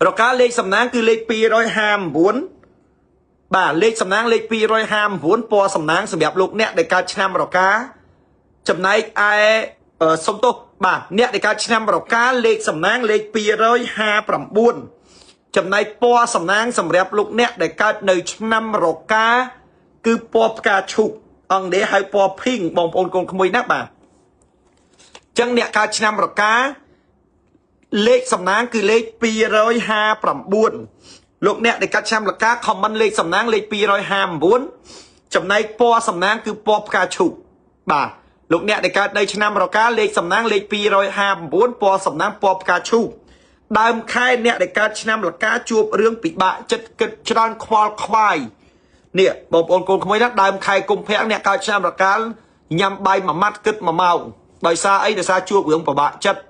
រកាលេខសំណាងគឺលេខ259បាទលេខសំណាងលេខ259ពណ៌សំណាងសម្រាប់លោកអ្នកដែលកើតឆ្នាំរកាចំណែកឯសុំទោសបាទអ្នកដែលកើតឆ្នាំរកាលេខសំណាងលេខ259ចំណែកពណ៌សំណាងសម្រាប់លោកអ្នកដែលកើតនៅឆ្នាំរកាគឺពណ៌ផ្កាឈូកអង់គ្លេសហៅពណ៌ភីងបងប្អូនកូនក្មួយណាបាទចឹងអ្នកកើតឆ្នាំរកាលេខសំណាងគឺលេខ259លោកអ្នកដែលកាត់ឆ្នាំលកា comment លេខសំណាងលេខ259ចំណែកពណ៌សំណាងគឺពណ៌ផ្កាឈូកបាទលោកអ្នកដែលកើតនៅឆ្នាំរកាលេខសំណាងលេខ259ពណ៌សំណាងពណ៌ផ្កាឈូកដើមខែអ្នកដែលកើតឆ្នាំលកាជួបរឿងពិបាកចិត្តគិតច្រើនខ្វល់ខ្វាយនេះបងប្អូនកូនក្មួយណាដើមខែកុម្ភៈអ្នកកើតឆ្នាំរកាញ៉ាំបាយមួយម៉ាត់គិតមួយម៉ោងដោយសារអីដោយសារជួបរឿងពិបាកចិត្ត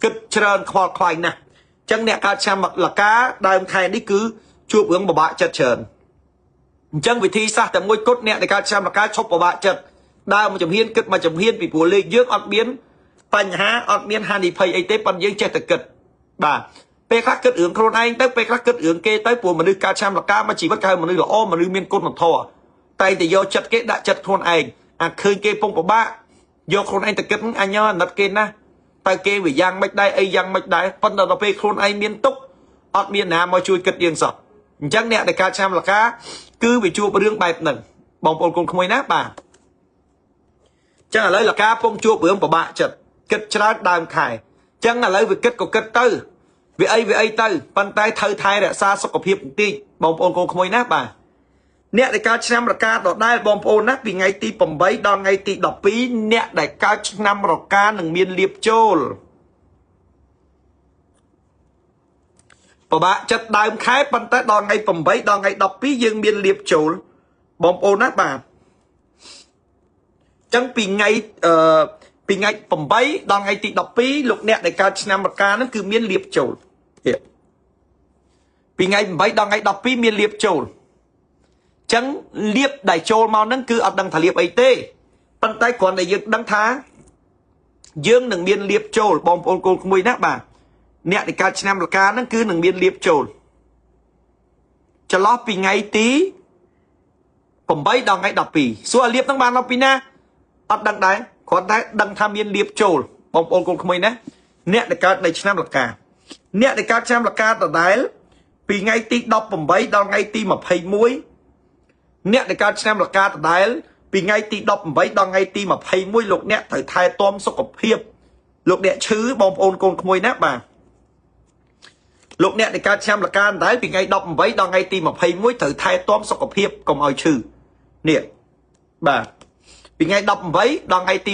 គិតច្រើនខ្វល់ខ្វាយណាស់ចឹងអ្នកកើតឆ្នាំលកាដើមខែនេះគឺជួបរឿងពិបាកចិត្តច្រើនអញ្ចឹងវិធីសាស្ត្រតែមួយគត់អ្នកដែលកើតឆ្នាំលកាឈប់ពិបាកចិត្តដើមមួយជំហានគិតមួយជំហានពីព្រោះលេខយើងអត់មានបញ្ហាអត់មានហានិភ័យអីទេប៉ុន្តែយើងចេះតែគិតបាទពេលខ្លះគិតរឿងខ្លួនឯងទៅពេលខ្លះគិតរឿងគេទៅព្រោះមនុស្សកើតឆ្នាំលកាមកជីវិតគេហៅមនុស្សល្អមនុស្សមានគុណធម៌តែតែយកចិត្តគេដាក់ចិត្តខ្លួនឯងអាឃើញគេពងពិបាកយកខ្លួនឯងទៅគិតអញអាណិតគេណាស់តើគេវាយ៉ាងម៉េចដែរអីយ៉ាងម៉េចដែរប៉ុន្តែដល់ពេលខ្លួនឯងមានទុកអត់មានណាមកជួយគិតយើងសោះអញ្ចឹងអ្នកដែលកើតឆ្នាំលកាគឺវាជួបរឿងបែបហ្នឹងបងប្អូនកូនក្មួយណាបាទចឹងឥឡូវលកាពងជួបរឿងពិបាកចិត្តគិតច្រើនដើមខែចឹងឥឡូវវាគិតក៏គិតទៅវាអីទៅប៉ុន្តែត្រូវថែរក្សាសុខភាពបន្តិចបងប្អូនកូនក្មួយណាបាទអ្នកដែលកើតឆ្នាំរកាដដែលបងប្អូនណាពីថ្ងៃទី8ដល់ថ្ងៃទី12អ្នកដែលកើតឆ្នាំរកានឹងមានលៀបចូលពិបាកចិត្តដើមខែប៉ុន្តែដល់ថ្ងៃ8ដល់ថ្ងៃ12យើងមានលៀបចូលបងប្អូនណាបាទចឹងពីថ្ងៃ8ដល់ថ្ងៃទី12លោកអ្នកដែលកើតឆ្នាំរកាហ្នឹងគឺមានលៀបចូលពីថ្ងៃ8ដល់ថ្ងៃ12មានលៀបចូលចឹងលៀបដែលចូលមកហ្នឹងគឺអត់ដឹងថាលៀបអីទេប៉ុន្តែគ្រាន់តែយើងដឹងថាយើងនឹងមានលៀបចូលបងប្អូនកូនក្មួយណាបាទអ្នកដែលកើតឆ្នាំរកាហ្នឹងគឺនឹងមានលៀបចូលចន្លោះពីថ្ងៃទី8ដល់ថ្ងៃ12សួរលៀបហ្នឹងបានមកពីណាអត់ដឹងដែរគ្រាន់តែដឹងថាមានលៀបចូលបងប្អូនកូនក្មួយណាអ្នកដែលកើតនៅឆ្នាំរកាអ្នកដែលកើតឆ្នាំរកាដដែលពីថ្ងៃទី18ដល់ថ្ងៃទី21អ្នកដែលកើតឆ្នាំរកាដដែលពីថ្ងៃទី18ដល់ថ្ងៃទី21លោកអ្នកត្រូវថែទាំសុខភាពលោកអ្នកឈឺបងប្អូនកូនក្មួយណាបាទលោកអ្នកដែលកើតឆ្នាំរកាដដែលពីថ្ងៃ18ដល់ថ្ងៃទី21ត្រូវថែទាំសុខភាពកុំឲ្យឈឺនេះបាទពីថ្ងៃ18ដល់ថ្ងៃទី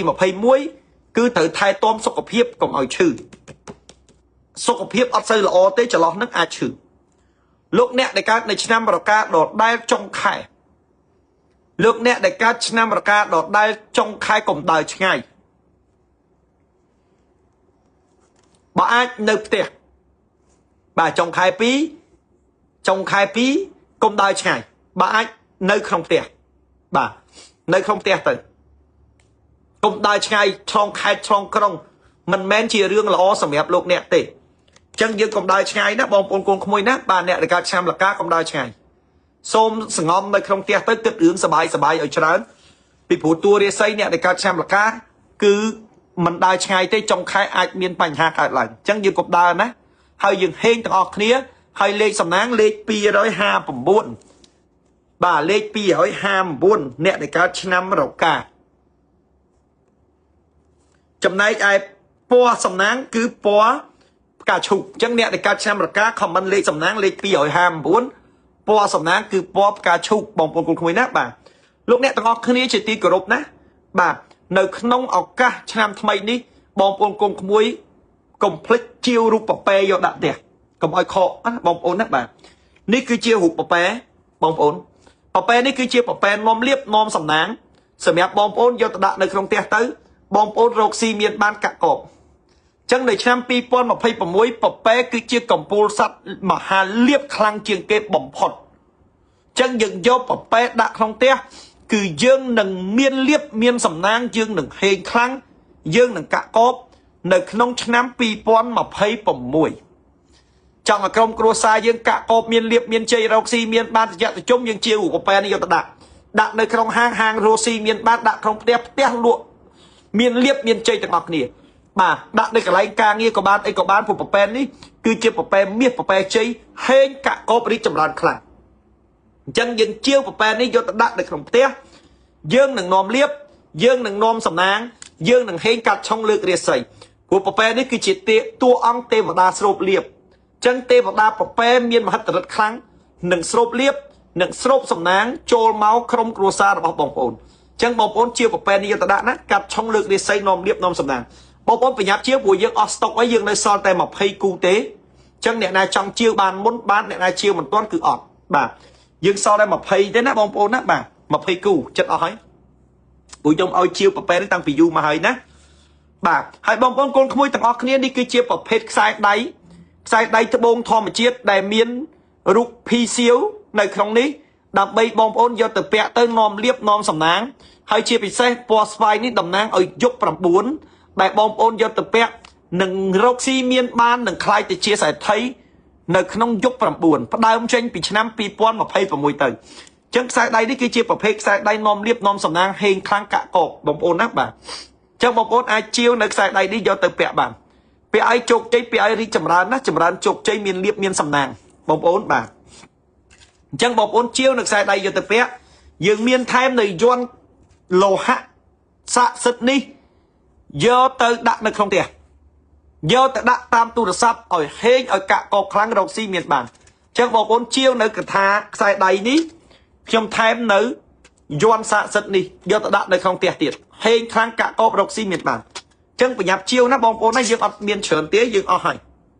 21គឺត្រូវថែទាំសុខភាពកុំឲ្យឈឺសុខភាពអត់សូវល្អទេចន្លោះនឹងអាចឈឺលោកអ្នកដែលកើតនៅឆ្នាំរកាដដែលចុងខែលោកអ្នកដែលកើតឆ្នាំរកាដដែលចុងខែកុំដើរឆ្ងាយបើអាចនៅផ្ទះបាទចុងខែ2ចុងខែ2កុំដើរឆ្ងាយបើអាចនៅក្នុងផ្ទះបាទនៅក្នុងផ្ទះទៅកុំដើរឆ្ងាយឆ្លងខេត្តឆ្លងក្រុងមិនមែនជារឿងល្អសម្រាប់លោកអ្នកទេចឹងយើងកុំដើរឆ្ងាយណាបងប្អូនកូនក្មួយណាបាទអ្នកដែលកើតឆ្នាំលកាកុំដើរឆ្ងាយសូមសងំនៅក្នុងផ្ទះទៅគិតរឿងសបាយសបាយឲ្យច្រើនពីព្រោះតួរាសីអ្នកដែលកើតឆ្នាំលកាគឺមិនដើរឆ្ងាយទេចុងខែអាចមានបញ្ហាកើតឡើងចឹងយើងកុំដើរណាហើយយើងហេងទាំងអស់គ្នាហើយលេខសំណាងលេខ259បាទលេខ259អ្នកដែលកើតឆ្នាំរកាចំណែកឯពណ៌សំណាងគឺពណ៌ផ្កាឈូកអញ្ចឹងអ្នកដែលកើតឆ្នាំរកា comment លេខសំណាងលេខ259ពណ៌សំណាងគឺពណ៌ផ្កាឈូកបងប្អូនកូនក្មួយណាបាទលោកអ្នកទាំងអស់គ្នាជាទីគោរពណាបាទនៅក្នុងឱកាសឆ្នាំថ្មីនេះបងប្អូនកូនក្មួយកុំភ្លេចជាវរូបពពែយកដាក់ផ្ទះកុំឲ្យខកណាបងប្អូនណាបាទនេះគឺជារូបពពែបងប្អូនពពែនេះគឺជាពពែនាំលៀបនាំសំណាងសម្រាប់បងប្អូនយកទៅដាក់នៅក្នុងផ្ទះទៅបងប្អូនរកស៊ីមានបានកាក់កបចឹងនៅឆ្នាំ2026ពពែគឺជាកំពូលសត្វមហាលៀបខ្លាំងជាងគេបំផុតចឹងយើងយកពពែដាក់ក្នុងផ្ទះគឺយើងនឹងមានលៀបមានសំណាងយើងនឹងហេងខ្លាំងយើងនឹងកាក់កបនៅក្នុងឆ្នាំ2026 ចង់ឲ្យក្រុមគ្រួសារយើងកាក់កបមានលៀបមានជ័យរកស៊ីមានបានរយៈប្រជុំយើងជាវប្រពែនេះយកទៅដាក់ដាក់នៅក្នុងហាងហាងរកស៊ីមានបានដាក់ក្នុងផ្ទះផ្ទះលក់មានលៀបមានជ័យទាំងអស់គ្នាបាទដាក់នៅកន្លែងការងារក៏បានអីក៏បានព្រោះប្រពែនេះគឺជាប្រពែមាសប្រពែជ័យហេងកាក់កបរីកចម្រើនខ្លាំងអញ្ចឹងយើងជាវប្រពែនេះយកទៅដាក់នៅក្នុងផ្ទះយើងនឹងនាំលៀបយើងនឹងនាំសំណាងយើងនឹងហេងកាត់ឆុងលើករាសីព្រោះប្រពែនេះគឺជាតួអង្គទេវតាស្រូបលៀបចឹងទេវតាប្រពែមានមហិទ្ធិឫទ្ធិខ្លាំងនឹងស្រូបលៀបនឹងស្រូបសំណាងចូលមកក្រុមគ្រួសាររបស់បងប្អូនចឹងបងប្អូនជាប្រពែនេះយកទៅដាក់ណាកាត់ឆុងលើករាសីនាំលៀបនាំសំណាងបងប្អូនប្រញាប់ជាវព្រោះយើងអស់ស្តុកអីយើងនៅសល់តែ20គូទេចឹងអ្នកណាចង់ជាវបានមុនបានអ្នកណាជាវមិនទាន់គឺអត់បាទយើងសល់តែ20ទេណាបងប្អូនណាបាទ20គូចិត្តអស់ហើយព្រោះខ្ញុំឲ្យជាវប្រពែនេះតាំងពីយូរមកហើយណាបាទហើយបងប្អូនកូនក្មួយទាំងអស់គ្នានេះគឺជាប្រភេទខ្សែដៃខ្សែដៃត្បូងធម្មជាតិដែលមានរូបភីសៀវនៅក្នុងនេះដើម្បីបងប្អូនយកទៅពាក់ទៅនាំលៀបនាំសំណាងហើយជាពិសេសពណ៌ស្វាយនេះតំណាងឲ្យយុគ9ដែលបងប្អូនយកទៅពាក់នឹងរកស៊ីមានបាននឹងក្លាយទៅជាសេដ្ឋីនៅក្នុងយុគ9ផ្ដើមចេញពីឆ្នាំ2026ទៅចឹងខ្សែដៃនេះគឺជាប្រភេទខ្សែដៃនាំលៀបនាំសំណាងហេងខ្លាំងកាក់កបបងប្អូនណាបាទចឹងបងប្អូនអាចជាវនៅខ្សែដៃនេះយកទៅពាក់បានពាក់ឲ្យជោគជ័យពាក់ឲ្យរីកចម្រើនណាចម្រើនជោគជ័យមានលៀបមានសំណាងបងប្អូនបាទអញ្ចឹងបងប្អូនជាវនៅខ្សែដៃយកទៅពាក់យើងមានថែមនៅយន្តលោហៈស័ក្តិសិទ្ធិនេះយកទៅដាក់នៅក្នុងផ្ទះយកទៅដាក់តាមទូរស័ព្ទឲ្យហេងឲ្យកាក់កបខ្លាំងរកស៊ីមានបានអញ្ចឹងបងប្អូនជាវនៅកថាខ្សែដៃនេះខ្ញុំថែមនៅយន្តស័ក្តិសិទ្ធិនេះយកទៅដាក់នៅក្នុងផ្ទះទៀតហេងខ្លាំងកាក់កបរកស៊ីមានបានចឹងប្រញាប់ជាវណាបងប្អូនណាយើងអត់មានច្រើនទេយើងអស់ហើយ